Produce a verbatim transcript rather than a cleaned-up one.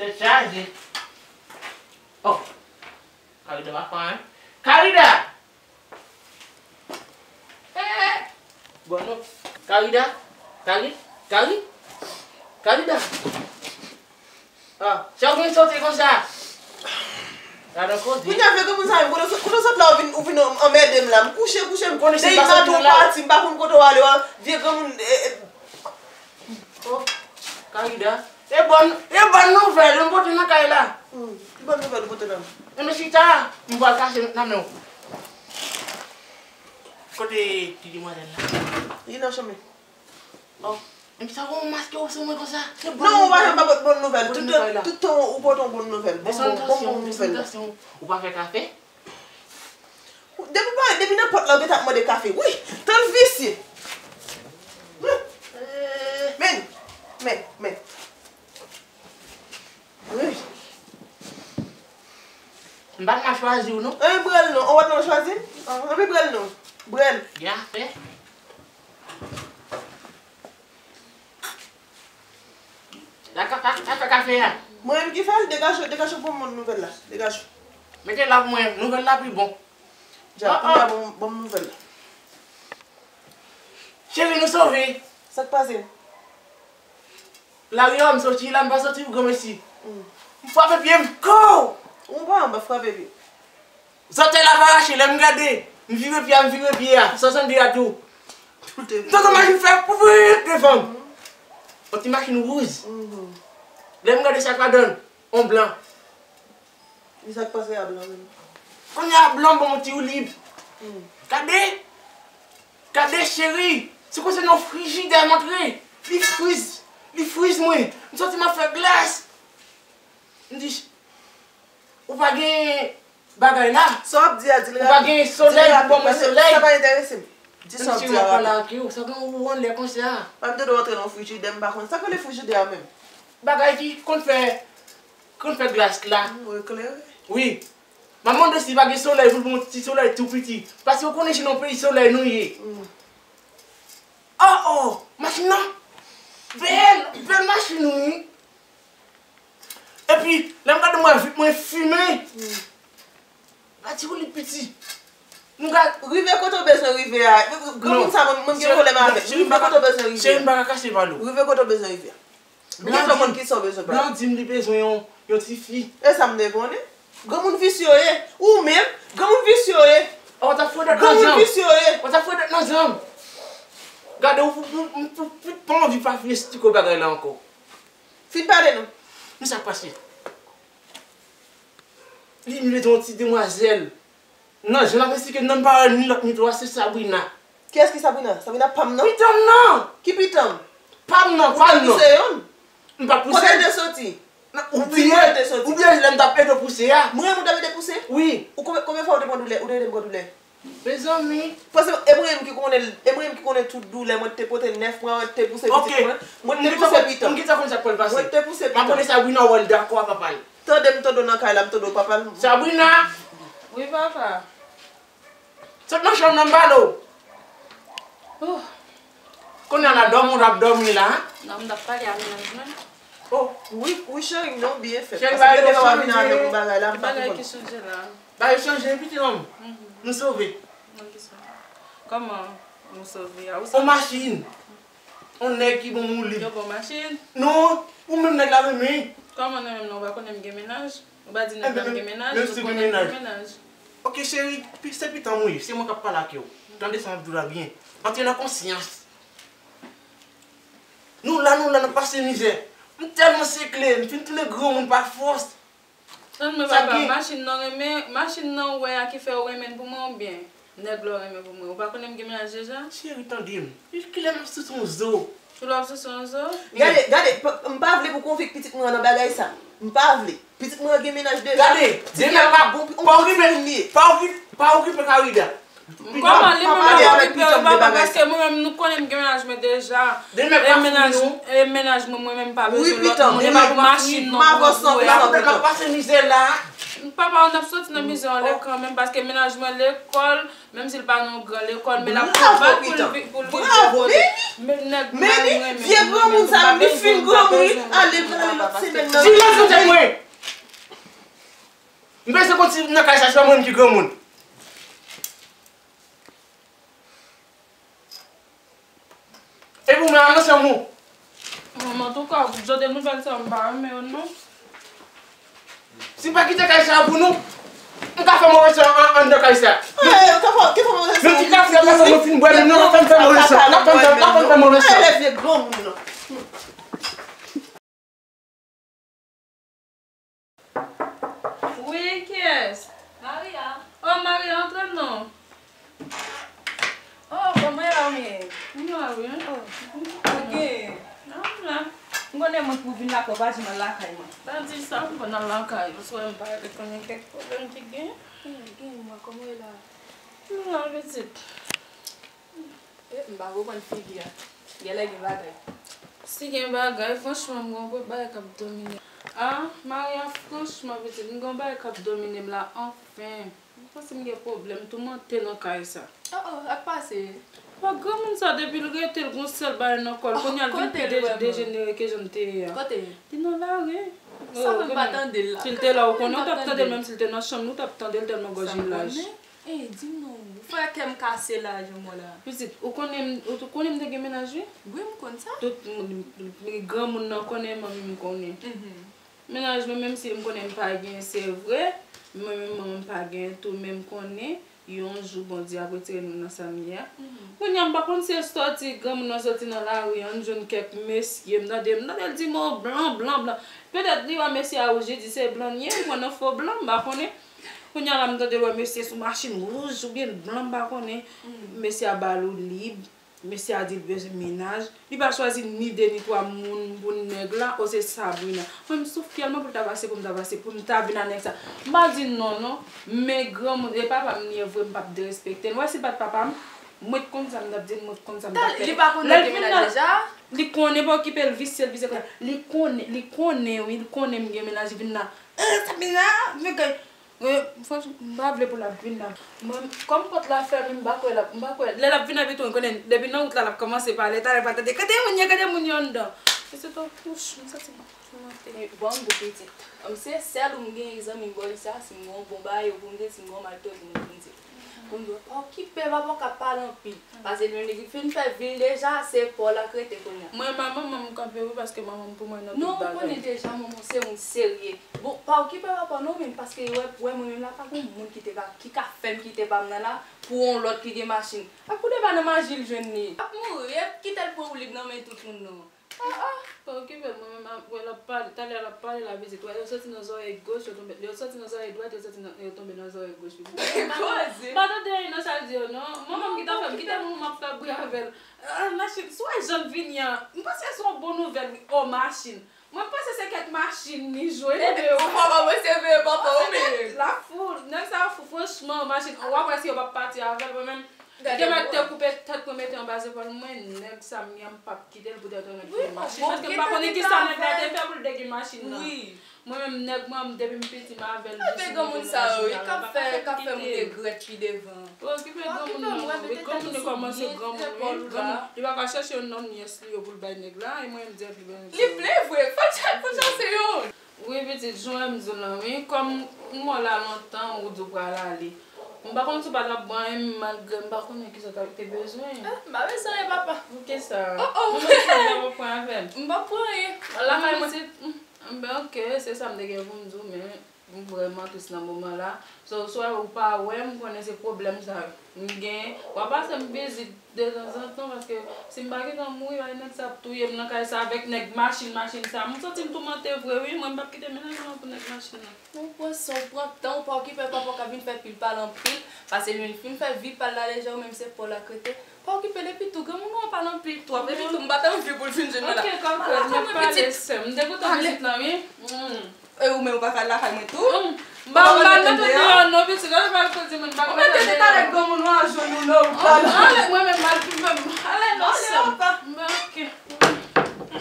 Tèt chaje. Oh. Karida pa fè anyen. Karida! Eh! Bon, non. Karida? Kari? Kari? Karida? Ah, sa w gen soti konsa? Gade koze. Kounye a, vye granmoun sa menm, kote w sot, kote w sot la, ou vin, ou vin anmède m la. M kouche, kouche, m deyim maten w pati, m pa konn kote w ale, w a, vye granmoun, eh, eh. Oh, Karida. E bòn, e bòn nouvèl, m pote nan kay la. Hmm, ki bòn nouvèl ou pote la? Enben chita, m pral kache nan men w. Kote ti demwazèl la? Li nan chanm li. Oh, men sa w maske w sou mwen konsa? Non, ou pa janm pa pot bòn nouvèl. Tout tan, tout tan ou pote yon bòn nouvèl. Bon, bon, bon, bon nouvèl. Ou pa fè kafe? Depi pa, depi nan pòt la, ou gentan ap mande kafe. Wi, tann visye. Men, men, men. Wi. M pa t mal chwazi w, non. Anyen brèl non. Ou pa t mal chwazi? Anyen brèl non. Brèl. Gen afè. La ka, ka, ka fè kafe a. Mwen menm ki fè l, degaje w, degaje w pou m ban m nouvèl la. Degaje w. Mete la pou mwen, nouvèl la pi bon. Dja, oh, kounye a, oh, ban m, ban m nouvèl la. Cheri, nou sove. Sa k pase? Lari a, m soti la, m pa soti pou granmesi. Mm. M frape pye m, kow! Ou pa anba frape pye. Zòtèy la pa rache, lè m gade, m vire pye a, m vire pye a, swasannde a tou. M tande machin fè poupoup devan m. Yon ti machin wouj. Mhm. Lè m gade sa k ladan l, yon blan. Ki sa k pase a blan menm? Kounye a blan ban m yon ti woulib. Hmm. Gade! Gade cheri! Se konsa yon frijidè m antre. Li friz, li friz mwen. M santi m ap fè glas. M di, ou pa gen bagay la? Sa w ap di a, di l rapid. Ou pa gen solèy pou ban mwen solèy? Sa pa enterese m. Di sa w ap di a rapid. Menm si mwen pale ak ou, sa gen ou anlè konsa. Pa m te dwe antre nan frijidè, m pa konn. Sa k rele frijidè a menm? Bagay ki konn fè, konn fè glas la. Hmm, ou eklere. Wi. M ap mande si pa gen solèy pou l ban mwen ti solèy tou piti. Paske ou konnen se nan peyi solèy nou ye. Mm. Oh, oh, machin nan. Bèl, bèl machin wi. Epi, lè m gade mwen vit mwen fimen. Mm. Gade ti woulib piti. Nou gade. Rive kote w bezwen rive a. Granmoun sa, mwen, mwen gen pwoblèm avè l. Rive kote w bezwen rive a. Cheri, m pa ka kache pale w. Rive kote w bezwen rive a. Ou gentan konn kisa w bezwen pale. Blan di m li bezwen yon, yon tifi. E sa m te konnen. Granmoun visye w ye. Ou menm, granmoun visye w ye. Ou t ap fouye dòt nan zanm. Granmoun visye w ye. Ou t ap fouye dòt nan zanm. Gade, ou, ou, ou, ou, ou pa anvi pa fin esplike w bagay la ankò. Fin pale non. Men sa k pase? Li, li bezwen yon ti demwazèl. Nan jan l ap esplike m nan, m pa wè ni lòt ni twa, se Sabrina. Kiyès ki Sabrina? Sabrina pa m nan? Pitit m nan! Ki pitit m? Pa m nan, pa m nan. Ou te pouse youn? M pa pouse. Kote l te soti? Ou bliye, ou bliye lè m t ap ede w pouse a? Mwen menm ou t ap ede pouse? Wi. Ou konbyen, konbyen fwa ou te pran doulè, ou te ede m pran doulè? Mezanmi. Paske e mwen menm ki konnen, e mwen menm ki konnen tout doulè, mwen te pote nèf mwa, mwen te pouse pitit mwen. Mwen te pouse pitit. M gentan konn sa k pral pase. Mwen te pouse pitit. M ap rele Sabrina, wè l dakò ak papa l. Tande m tande w nan kay la, m tande w papa l. Sabrina! Wi, papa. Sot nan chanm nan, m pale w. Oh. Kounye a la, dòmi w t ap dòmi la, a? Non, m t ap pale a mennaj mwen. Oh. Wi, wi, cheri, non, byen fèt. Cheri, bagay yo chanje. Paske m te gen dwa vin avèk yon bagay la, m pa konprann. Bagay yo chanje la. Bagay yo chanje, pitit nonm. Mhm. Nou sove. Nan kisa? Kòman nou sove a? Ou sove? On machin. On nèg ki bon woulib. Yo bon machin? Non, ou menm nèg la renmen. Kòman nan menm nan, ou pa konnen m gen mennaj? Ou pa di nèg la m gen mennaj, ou konnen m gen mennaj. Ok, cheri, pi, se pitit mwen, se mwen k ap pale ak ou. Tande sa m ap di w la byen. Antre nan konsyans. Nou la, nou la, n ap pase mizè. M tèlman sekle, m fin tounen granmoun pa fòs. Tann mwen papa, machin nan renmen, machin nan ou wè a ki fè ou renmen l pou mwen oubyen nèg la ou renmen pou mwen? Ou pa konnen m gen mennaj deja? Cheri, tande m. Kilè m ap souse yon zo? Kilè w ap souse yon zo? Gade, gade, m pa vle pou konvik pitit mwen an nan bagay sa. M pa vle. Pitit mwen an gen mennaj deja. Gade, demen pa, pa okipe, pa okipe, pa okipe Karida. Kòman li menm ap okipe l, papa, paske mwen menm nou konnen m gen mennaj mwen deja. E mennaj, e mennaj mwen, mwen menm pa bezwen lòt moun, e pa pou machin non pou mwen. Papa, n ap soti nan mizè an lè kanmenm, paske mennaj mwen lekòl, menm si l pa nan yon gran lekòl, men l ap travay pou l vi-, pou l viv yon kote. Men nèg mwen renmen. Vye granmoun sa, li fin granmoun, wi. Ale, ale lòt semèn nan. Silans, koute mwen. M bezwen kontinye nan kay sa, se pa mwen menm ki granmoun. Epi ou menm, al nan chanm ou. Manman, antouka, jan de nouvèl sa, m pa renmen yo, non. Si m pa kite kay sa pou nou, m ka fè move san an, anndan kay sa. Men ki ka fè, apre sa, nou fin bwè, nou, n ap fè m fè move san, n ap fè m fè, n ap fè m fè move san. Vye granmoun, non. Wi, kiyès? Maria. Oh, Maria, antre non. Oh, kòman w ye la, ou ye? M la, wi. Oh, ou gen? Ah, m la. M konnen mwen pou vin lakay, ou pa janm al lakay mwen. Pa di sa, m konn al lakay ou, sou m pa konnen kèk pwoblèm ki gen. Gen, gen, mwen, kòman w ye la? M la, pitit. Eh, m pa konprann figi a. Genlè gen bagay. Si gen bagay, franchman, m gen yon bagay k ap domine. Ah, Maria, franchman, pitit, m gen yon bagay k ap domine m la, anfen. M panse m gen pwoblèm, toumante nan kay sa. Oh, oh, sa k pase? Bon, granmoun sa, depi l rete, l gon sèl bagay nan kò l. Kounye a l vin pi de-, dejenere ke jan l te ye a. Kote? Li nan lari. Sa fè m pa tande l la. Si l te la, ou konnen, ou t ap tande l, menm si l te nan chanm li, ou t ap tande l tèlman gòj li laj. Eh, di m non, ou fè kè m kase la, jan mwen la. Pitit, ou konnen m, ou tou konnen m te gen mennaj, wi? Wi, m konn sa. Tout moun, granmoun nan konnen, manmi m konnen. Mennaj mwen, menm si m konnen m pa gen, se vre, mwen menm manman m pa gen tou, men m konnen yon jou Bondye ap retire nou nan sa n ye a. Kounye a, m pa konn si l sòti, granmoun nan sòti nan lari an, jwenn kèk mesye, m tande, m tande l di mo blan, blan, blan. Petèt li wè mesye a wouj, li di se blan l ye, ou pran nan fo blan, m pa konnen. Kounye a la, m tande l wè mesye sou machin wouj oubyen blan, m pa konnen. Mesye a ba l ou lib. Mesye a di l bezwen mennaj. Li pa chwazi ni de ni twa moun pou nèg la, o se Sabrina. Mwen, m soufri tèlman pou l ta pase, pou m ta pase, pou m ta vin a nèg sa. M pa di non, non. Men granmoun, e papa m li ye vre, m p ap derespekte l. Ou wè si l pa t papa m, mwen t konn sa m t ap di l, mwen t konn sa m t ap fè. Li pa konnen l te mennaj deja? Li konnen, pa okipe l, visye l, visye l konsa. Li konnen, li konnen, wi, li konnen m gen mennaj, li vin la. Eh, Sabrina, men kay. Franchman, m pa vle pou l ap vin la. Mwen, kòm pòt la fèmen, m pa kwè l ap, m pa kwè. Lè l ap vin abite, ou konnen, depi nan wout la, l ap kòmanse pale, talè pa tande, kote moun ye, kote moun yo anndan. E se tan kouch, m santi m toumante. Bon, m di w pitit. Se sèl ou m gen zanmi bò isi a, si m gen yon bon bagay, ou pou m di l, si m gen yon maltòt, ou pou m di l. Pou m di w, pa okipe, papa w ka pale anpil. Paske li menm li fin fè vi l deja, se pa w l ap rete kounye a. Mwen, manman m kanpe wi, paske manman m pou mwen nan tout bagay. Non, ou konnen deja, manman w se yon serye. Bon, pa okipe papa w non, men paske wè, wè mwen menm la, pa gen moun ki te ka, ki ka fè m kite pa m nan la pou yon lòt ki gen machin. Ak pou de pa nan maji l jwenn li. Ap mouri, e kite l pran woulib nan men tout moun non. Ah, ah. Pa okipe l, mwen menm, wè l ap pale, talè l ap pale la, pitit, wè, yo soti nan zòrèy goch, yo tonbe, yo soti nan zòrèy dwat, yo soti nan, yo tonbe nan zòrèy goch, pitit. Koze. M pa tande anyen nan sa l di yo, non. Manman m ki ta fè m kite moun m ap fè bri avè l. Ah, machin, si w wè jan l vini an, m panse se yon bon nouvèl, wi. Oh, machin. Mwen panse se kèk machin li jwenn. Epi ou pa kòmanse veye papa w menm. La fou, nèg sa fou, franchman, machin, w ap wè si yo p ap pati avè l, mwen menm. Gade m te koupe tèt mwen mete anba zepòl mwen, nèg sa m gen m p ap kite l poutèt yon nèg ki gen machin. Paske m pa konnen kisa nèg la te fè pou l te gen machin nan. Mwen menm nèg mwen, depi m piti m avè l. Epi granmoun sa yo, wi, k ap fè, k ap fè moun regrèt pi devan. Pa okipe granmoun nan, wi, granmoun yo kòmanse granmoun, wi, granmoun. Li pa ka chèche yon nonm yès li yo pou l bay nèg la, e mwen m di l li bay nèg la. Li vle vre, fò l chèche, fò l chèche yon. Wi, pitit, jan m di w lan, wi, kòm m wè w la lontan, ou di w pral ale. M pa konn si w pa t ap ban anyen, malgre m pa konnen kisa w te bezwen. Eh, m pa bezwen anyen, papa. Poukisa? Oh, oh. Mwen menm, sa m pa pran avè m. M pa pran anyen. Lakay mwen. Pitit, m, ben, oke, se sa m te gen pou m di w, men m vrèman tris nan moman la. So, swa ou pa wè m, konnen se pwoblèm sa m gen. W ap pase m vizit. Detanzantan, paske si m pa gentan mouri, bay nèg sa ap touye m nan kay sa avèk nèg machin, machin sa. M santi m toumante vre, wi. Mwen, m p ap kite mennaj mwen pou nèg machin nan. Ou pran san w, pran tan w, pa okipe papa w k ap vin fè pil pale anpil. Paske li menm fin fè vi pa l la deja, ou menm se pa w l ap rete. Pa okipe l, epi tou, granmoun nan pale anpil twòp, epi tou, m pa t anvi pou l vin jwenn mwen la. Ok, kòkòt, mwen pale sè m. M te kontan vizit lan, wi. E ou menm ou pa ka al lakay mwen tou? M pa, m pa mete w deyò non, pitit, lè w pral kote moun, m pa ka mete w deyò. Ou mete talè granmoun ou a jwenn ou non, ou pral. Ale, mwen menm, m al, m al, ale non, sè m. Men, ok.